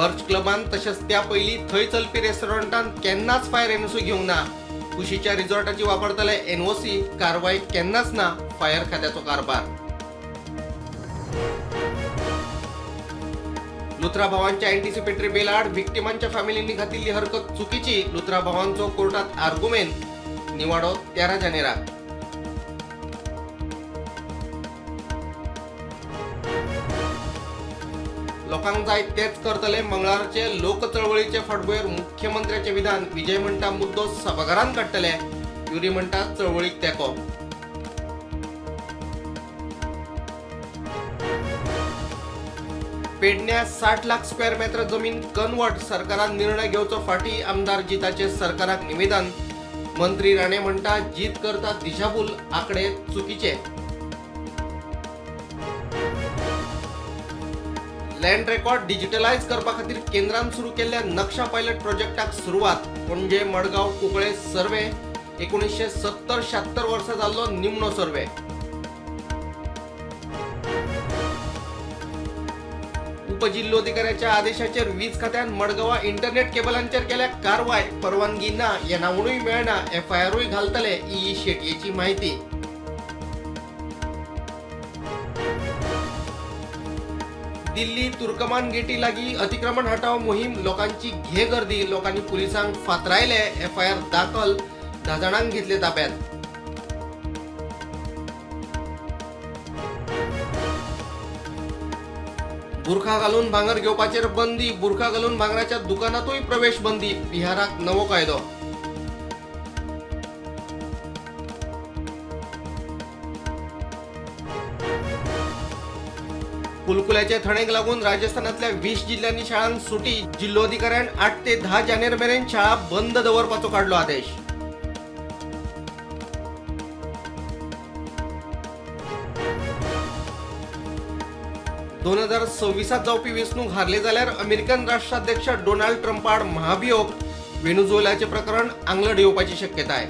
बर्च क्लबान तशेंच त्या पयलीं थंय चलपी रेस्टॉरंटान केन्नाच फायर एनओसी घेवंक ना. कुशीच्या रिसॉर्टाची वापरतले एनओसी, कारवाय केन्नाच ना. फायर खात्याचो कारभार. लुथरा भावांच्या अँटिसिपेटरी बेल आड विक्टिमांच्या फॅमिलींनी घातिल्ली हरकत चुकीची. लुथरा भावांचो कोर्टात आर्गुमेंत. निवाडो 13 जानेराक. लोकांक जाय तेच करतले. मंगळारचे लोक चळवळीचे फाटभुंयेर मुख्यमंत्र्याचे विधान. विजय म्हणटा मुद्दो सभाघरांत काडटले. युरी म्हणटा चळवळीक तेंको. पेडण्या 60 लाख स्क्वेअर मेत्र जमीन कन्वर्ट, सरकारान निर्णय घेवचो फाटी. आमदार जिताचे सरकाराक निवेदन. मंत्री राणे म्हणटा जीत करता दिशाभूल, आकडे चुकीचे. लँड रेकॉर्ड डिजिटलायज करपा खातीर केंद्रान सुरू केल्ल्या नक्षा पायलट प्रोजेक्टाक सुरवात. पणजे, मडगांव, कुंकळे सर्वे. 1970-76 वर्सा जाल्लो निमणो सर्वे. उपजिल्होधिकाऱ्याच्या आदेशाचेर वीज खात्यान मडगांवां इंटरनेट केबलांचेर केल्या कारवाय. परवानगी ना, येणावळूय मेळना, एफआयआरूय घालतले. ई शेटयेची माहिती. दिल्ली तुर्कमान गेटी लागीं अतिक्रमण हटाव मोहीम. लोकांची घे गर्दी. लोकांनी पुलिसांक फातरायले. एफआयआर दाखल. 10 जाणांक घेतले ताब्यात. बुरखा घालून भांगर घेवपाचेर बंदी. बुरखा घालून भांगराच्या दुकानातूय प्रवेश बंदी. बिहाराक नवो कायदो. कुलकुल्याचे थंडेक लागून राजस्थानांतल्या 20 जिल्ह्यांनी शाळांक सुटी. जिल्होधिकाऱ्यान 8 ते 10 जानेर मेरेन शाळा बंद दवरपाचो काडलो आदेश. दोन हजार सव्वीसात जावपी वेंचणूक हारले जाल्यार अमेरिकन राष्ट्राध्यक्ष डोनाल्ड ट्रम्पाआड महाभियोग. व्हेनेझुएलाचे प्रकरण आंगलट येवपाची शक्यताय.